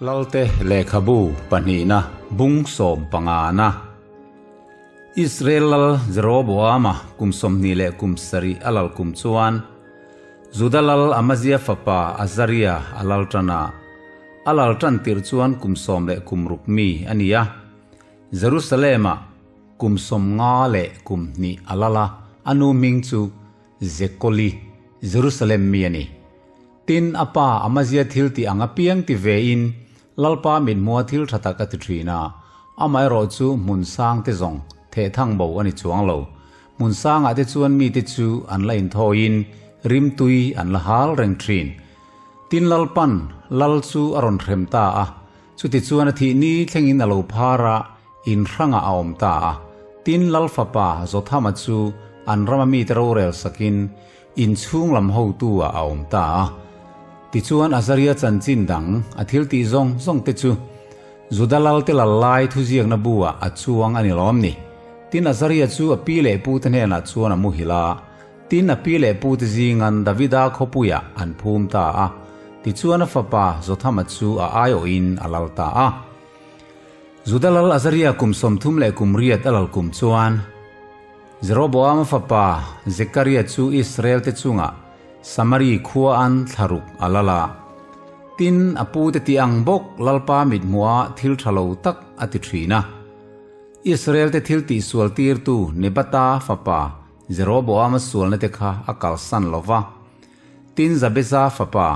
Lalte lehkhabu pahnihna bung sawm pangana. Israel lal Jeroboama kum 20 leh kum 7 a lal kum chuan Juda lal Amazia fapa Azaria a lal tan a. A lal tan tirh chuan kum 10 leh kum ruk mi a ni a. Jerusalem-ah kum 50 leh kum 2 a lal a, a nu hming chu Zekoli, Jerusalem mi a ni. Tin, a pa Amazia thil tih ang apiang ti vein Lalpa mithmua thil tha tak a ti thin a, amaherawh chu hmun sang te zawng theh thang bo a ni chuang lo. Hmun sangah te chuan mite chu an la inthawiin rimtui an la hal reng thin. Tin, Lalpan lal chu a rawn hrem ta a, chutichuan a thih ni thlengin a lo phar a, in hrangah a awm ta a. Tin, Lal fapa Jothama chu an rama mite rorel sakin Inchhung lam hotu ah a awm ta a. Tichuan Azaria chanchin dang a thil tih zawng zawng te chu Juda lal te lal lai thuziakna bu ah a chuang a ni lawm ni. Tin Azaria chu a pi leh pu te hnenah chuan a muhil a. Tin a pi leh pu te zingan Davida khawpui ah an phum ta a. Tichuan a fapa Jothama chu a aiawhin a lal ta a. Juda lal Azaria kum 30 leh kum 8 a lal kum chuan Jeroboama fapa Zekaria chu Israel te chungah Samari khua an thlaruk a lal a. Tin, a pu te tih ang bawk Lalpa mithmuha thil tha lo tak a ti thin a. Israel te thil tihsual tirtu Nebata fapa Jeroboama sualna te kha a kalsan lo va. Tin, Jabeza fapa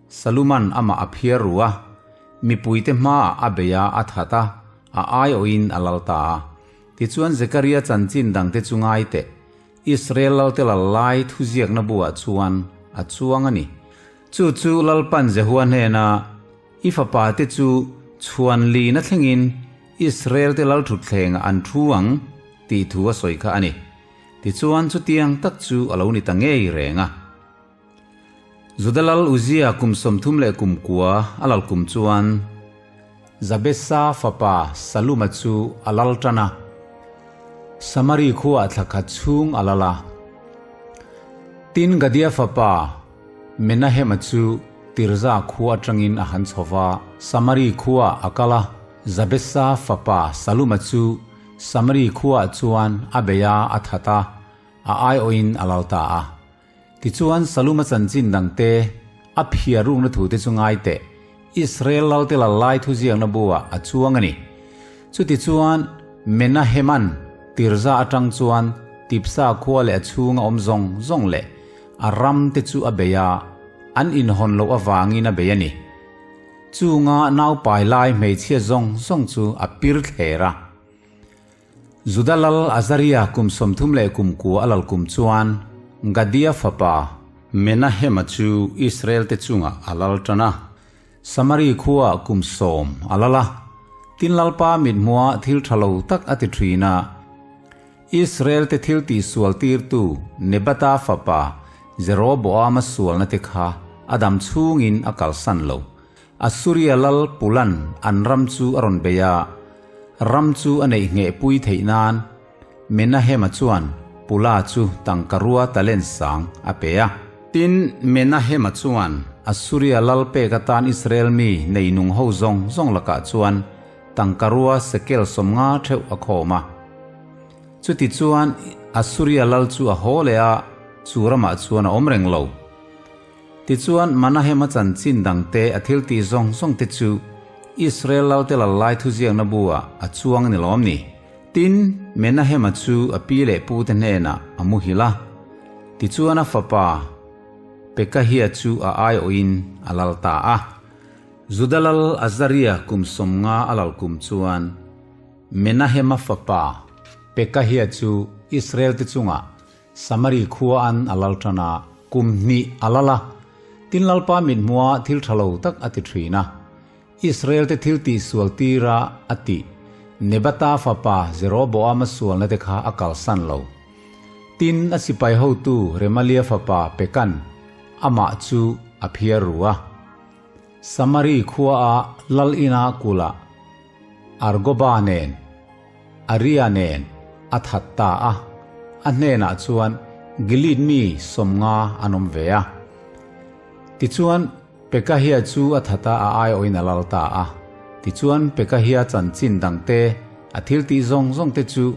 Saluman amah a phiar ru a, mipuite hmaah a bei a, a that a, a aiawhin a lal ta a. Tichuan Zekaria chanchin dangte chu ngai teh, Israel lalte lal lai thuziakna buah chuan a chuang a ni. Chu chu Lalpan Jehua hnena, I fapate chu chhuan lina thlengin Israel-te lal thutthlengah an thu ang, tih thu a sawi kha a ni. Tichuan chutiang tak chu a lo ni ta ngei reng a. Juda lal Uzia kum 30 leh kum 9 a lal kum chuan Jabesa fapa Saluma chu a lal tan a, Samari khuaah thla khat chhung a lal a. Tin Gadia fapa Menahema chu Tirza khua atangin a han chho va, Samari khuaah a kal a, Jabesa fapa Saluma chu Samari khuaah chuan a bei a, a that a, a aiawhin a lal ta a. Tichuan Saluma chanchin dangte a phiar rukna thute chu ngai teh, Israel lalte lal lai thuziakna buah a chuang a ni. Chutichuan Menaheman Tirza atang chuan Tipsa khua leh a chhunga awm zawng zawng leh a ramte chu a bei a, an inhawn loh avangin a bei a ni. Chunga naupai lai hmeichhia zawng zawng chu a pir thler a. Juda lal Azaria kum 30 leh kum 9 a lal kum chuan Gadia fapa Menahema chu Israel te chungah a lal tan a. Samari khuaah kum 10 a lal a. Tin Lalpa mithmuha thil tha lo tak a ti thin a. Israel te thil tihsual tirtu Nebata fapa Jeroboama sualna te kha a dam chhungin a kalsan lo. Assuria lal Pulan an ram chu a rawn bei a, ram chu a neih ngheh pui theih nan Menahema chuan Pula chu tangkarua talent sang a pe a. Tin, Menahema chuan Assuria lal pek atan Israel mi neinung ho zawng zawng lakah chuan tangkarua sekel 50 theuh a khawm a. Chutichuan Assuria lal chu a haw leh a, chu ramah chuan a awm reng lo. Tichuan Manahema chanchin dangte a thil tih zawng zawng te chu Israel lalte lal lai thuziakna buah a chuang a ni lawm ni? Tin, Menahema chu a pi leh pu te hnenah a muhil a. Tichuan a fapa Pekahia chu a aiawhin a lal ta a. Juda lal Azaria kum 50 a lal kum chuan Menahema fapa Pekahia chu Israel te chungah Samari khua an a lal tan a, kum 2 a lal a. Tin Lalpa mithmua thil tha lo tak a ti thin a. Israel te thil tihsual tira a tih Nebata fapa Jeroboama sualna te kha a kalsan lo. Tin a sipai hotu Remalia fapa Pekan amah chu a phiar ru a. Samari khua a lal ina kula Argoba nen Aria nen a that ta a, a hnenah chuan Gilead mi 50 an awm ve a. Tichuan. Pekahia chu a that a, a aiawhin a lal ta a. Tichuan, Pekahia chanchin dangte, a thiltih zawng zawngte chu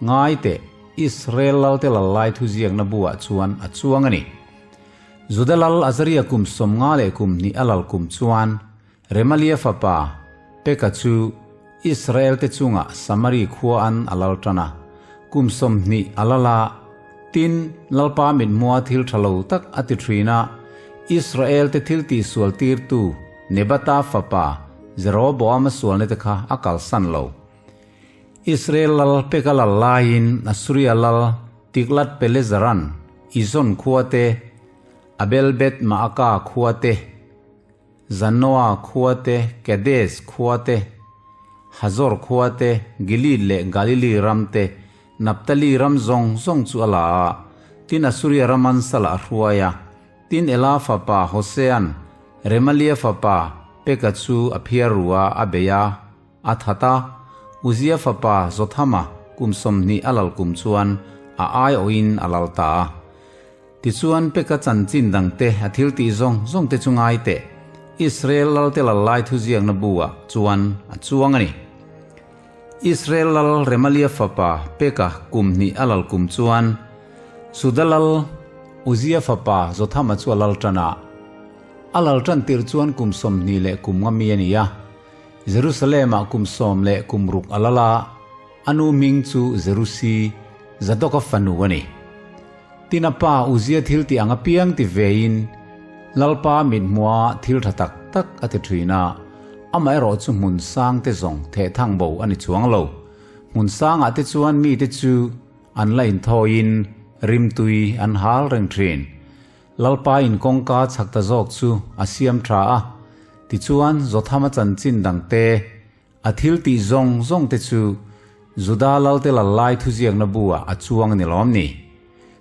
ngai teh, Israel lalte lal lai thuziakna buah chuan a chuang a ni. Juda lal Azaria kum 50 leh kum hnih a lal kum chuan Remalia fapa Peka chu Israel-te chungah Samari khua an a lal tan a, kum 20 a lal a, tin, Lalpa mithmua thil tha lo tak a ti thin a, Israel-te thil tihsual tirtu Nebata fapa Jeroboama sualna te kha a kalsan lo. Israel lal Peka lal laiin Assuria lal Tiglath-Pileseran Izon khua te, Abel-Beth-Maaka khua te, Zanoa khua te, Kedes khua te, Hazor khua te, Gilead leh Galili ram te, Naphtali ram zawng zawng chu a la a, tin Assuria raman salah a hruai a. Tin Ela fapa Hosean Remalia fapa Peka chu a phiar ru a, a bei a, a that a. Uzia fapa Jothama kum 20 a lal kum chuan a aiawhin a lal ta a. Tichuan Peka chanchin dangte a thil tih zawng zawngte chu ngai teh, Israel lalte lal lai thuziakna bu-ah chuan a chuang a ni. Israel lal Remalia fapa Peka kum hnih a lal kum chuan Juda lal Uzia fapa Jothama chu a lal tan a. A lal tan tirh chuan kum 20 leh kum nga mi a ni a. Jerusalem-ah kum 10 leh kum ruk a lal a, a nu hming chu Jerusi, Zadoka fanu a ni. Tin a pa Uzia thil tih ang apiang ti vein Lalpa mithmua thil tha tak tak a ti thin a, amaherawh chu hmun sang te zawng thehthang bo a ni chuang lo. Hmun sangah te chuan mite chu an la inthawiin rimtui an hal reng thin. Lalpa in kawngka chhak ta zawk chu a siam tha a, tichuan Jothama chanchin dangte A thil tih zawng zawng te chu Juda lalte lal lai thuziakna bu-ah a chuang a ni lawm ni?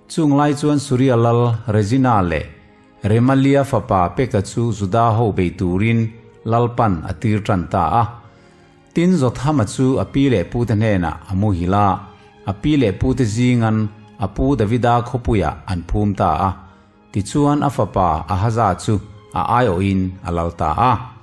Chung lai chuan Suria lal Rezina leh Remalia fapa Peka chu Juda ho bei turin Lalpan a tir tan ta a. Tin Jothama chu a pi leh pute hnenah a muhil a, a pi leh pute zingan a pu Davida khawpuiah an phum ta a. Tichuan a fapa Ahaza chu a aiawhin a lal ta a.